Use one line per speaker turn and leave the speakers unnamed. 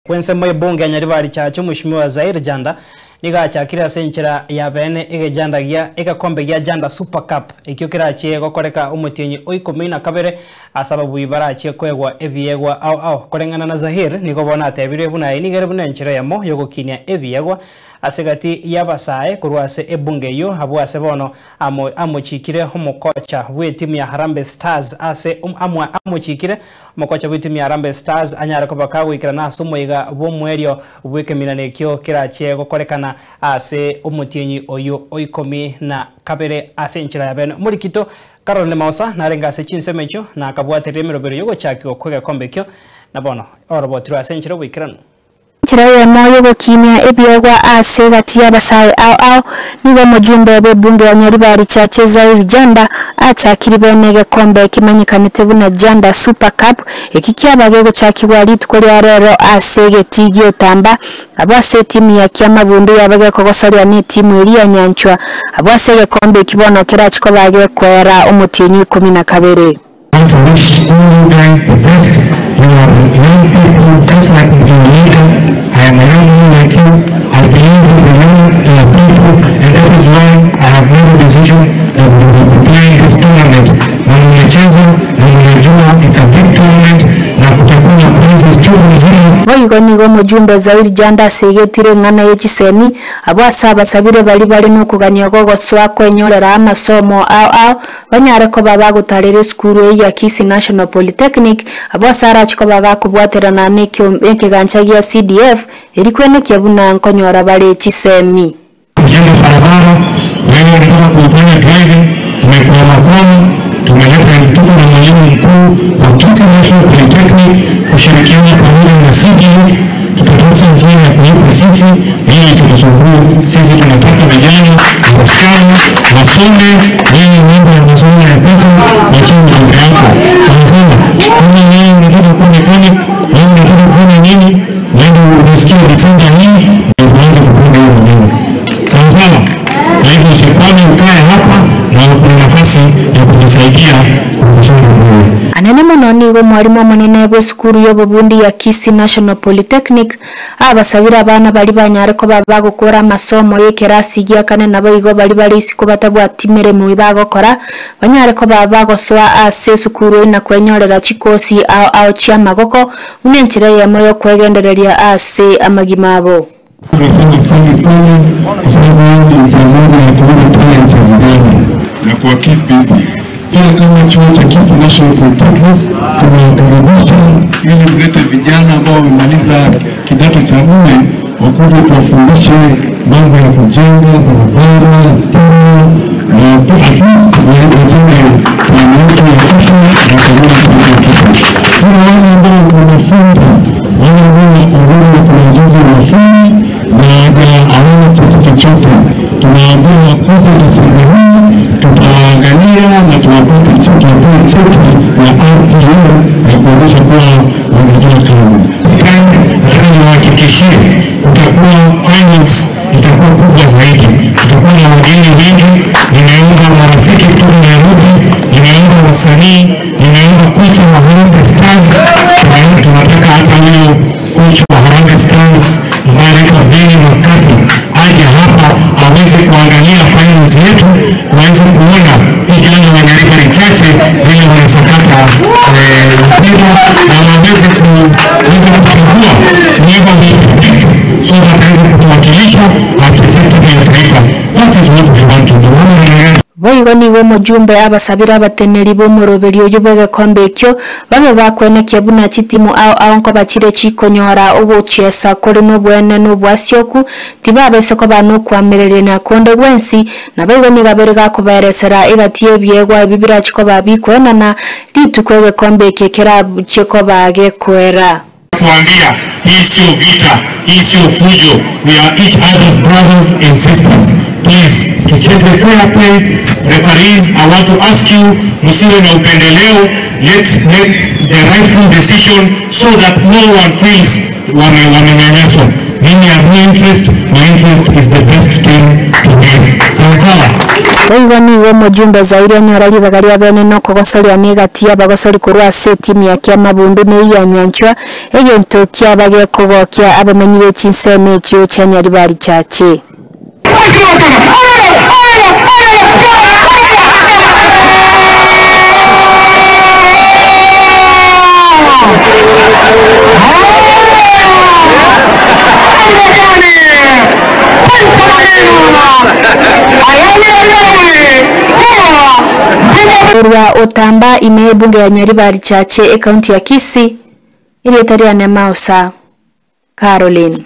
Bw'ensemo y'ebunge ya Nyaribari Chache Omweshimiwa Zair Janda nigo achakire ase enchera ya beene egejanda gia egekombe gia Janda Super Cup ekio kerachie gokoreka omotienyi o ikomi na kabere ase ababui barachie koegwa ebiegwa ao ao. Koreng'ana na Zahir nigo bono atebire buna eye nigo ere buna enchera eyemo yogokinia ebiegwa ase egati y'abasae korwa ase ebunge eyio abwo ase bono amo amochikire omokocha bw'etimu ya Harambee Stars ase amochikire Omokocha bw'etimu ya Harambee Stars anyare koba kagoikerana ase omoyega bw'omoerio bw'ekeminana ekio kerachie gokorekana ase omotienyi oyio o ikomi na kabere ase enchera ya bene. Omorikito Caroline Maosa narenge ase chinsemo echio na akabwatereria emerobero y'ogochakigwa kw'egekombe ekio, na bono orobotirwe ase enchera y'oboikeranu.
Enchera eyemo y'ogokinia ebiegwa ase egati y'abasae ao ao nigo omojumbe bw'ebunge ya Nyaribari Chache Zair Janda achakiri bene egekombe kemanyekanete buna Janda Super Cup eki kiaba gegochakigwa rituko ria rero ase egetii gi'Otamba abwo ase etimu ya Kiamabundu yaba gekogosoria netimu eria ya Nyanchwa abwo ase egekombe eki bono kerachi koba gekoera omotienyi ikomi na kabere.
Want to wish all you guys the best, you are young people just like your leader, I am a young man like you, I believe in the young people and that is why I have made a decision that we will be playing this tournament na mnacheza na mnajua it's a big tournament na kutakuwa na prizes chungu mzima.
Boigo nigo omojumbe Zair Janda asegetire eng'ana ye chisemi, abwo ase abasabire baria bare nokogania gogosoa kwenyorera amasomo ao ao Banyare koba bagotaarera esukuru eyio ya Kisii National Polytechnic, abwo ase arache koba gakobwaterana nekegancha gia CDF, erio kwenekia buna nkonyora bare chisemi.
Kujenga barabara, wewe unataka kufanya driving, tumekwama kwama, tumeleta tuko na mwalimu mkuu wa Kisii National Polytechnic kushirikiana pamoja na CDF, tutatafuta njia ya kulipa sisi ili isitusumbue. Sisi tunataka vijana na wasichana wasome, wewe mambo ya masomo ya pesa wachana na mambo yako. Sana sana kama wewe unataka kuwa mechanic, wewe unataka kufanya nini, wewe unasikia Desemba hii ndio tuanze kupanga hiyo maneno. Sawa sawa. Kwa hivyo usikwame, ukae hapa na kuna nafasi ya kujisaidia kwa kusonga mbele.
Anene mono nigo omwalimu omonene bw'esukuru y'obobundi ya Kisii National Polytechnic abasabire abana baria banyare koba bagokora amasomo y'ekerasi gia kane naboigo baria bare isiko batabwati meremo bagokora banyare koba bagosoa ase esukuru eyio na kwenyorera chikosi ao ao chi'amagoko buna enchera eyemo y'okwegendereria ase amagima abo.
Tunasema asante sana kwa sababu hiyo ni njia moja ya kuuza talent ya vijana na kuwa keep busy. Sasa kama chuo cha Kisii National Polytechnic tunawakaribisha ili mlete vijana ambao wamemaliza kidato cha nne wakuje tuwafundishe mambo ya kujenga barabara, stima na at least wajenge town yetu ya Kisii na community yetu ya Kisii. Kuna wale ambao ni mafundi, wale ambao already kuna ujuzi wa mafundi na hawana cheti chochote, tunawaambia wakuje Desemba hii, tutawaangalia na tuwapate cheti, tuwapee cheti ya RPM ya kuonyesha kuwa wanajua kazi. Nataka niwahakikishie kutakuwa finals itakuwa kubwa zaidi, tutakuwa na wageni wengi. Nimeomba marafiki kutoka Nairobi, nimeomba wasanii, nimeomba kocha wa Harambee Stars. Tunataka hata huyo kocha wa Harambee Stars ambaye anaitwa Benni McCarthy aje hapa aweze kuangalia finals yetu, waweze kuona vijana wa Nyaribari Chache vile wanasakata mpira na waweze kuweza kuchagua whoever we pick so that aweze kutuwakilisha achezee timu ya taifa. That is what we want to do. Ama namna gani?
Boigo nigo omojumbe abasabire abateneri b'omoroberio oyio bw'egekombe ekio, babe bakwenekia buna chitimu ao ao nkoba chire chikonyora ogochiesa kore nobweene na obwasioku, tibabaisa koba nokoamererania konde gwensi, naboigo nigo abere gakobaeresera egati y'ebiegwa ebi birache koba bikoenana rituko egekombe eke kerache koba gekoera.
Kuambia hii sio vita, hii sio fujo, we are each other's brothers and sisters. Please tucheze fair play. Referees, I want to ask you, msiwe na upendeleo, let's make the rightful decision so that no one feels wamenyanyaswa. Mimi I have no interest, my interest is the best team to win. Sawa sawa.
Boigo nigo omojumbe Zaire anyora ribaga ria bene na okogosoria na egati y'abagosori korwa ase etimu ya Kiamabundu na eyio ya Nyanchwa, egento kiaba gekogokia abamenyi be chinsemo echio chia Nyaribari Chache. Korwa Otamba ime y'ebunge ya Nyaribari Chache, ekaunti ya Kisii, erieta riane Mausa Caroline.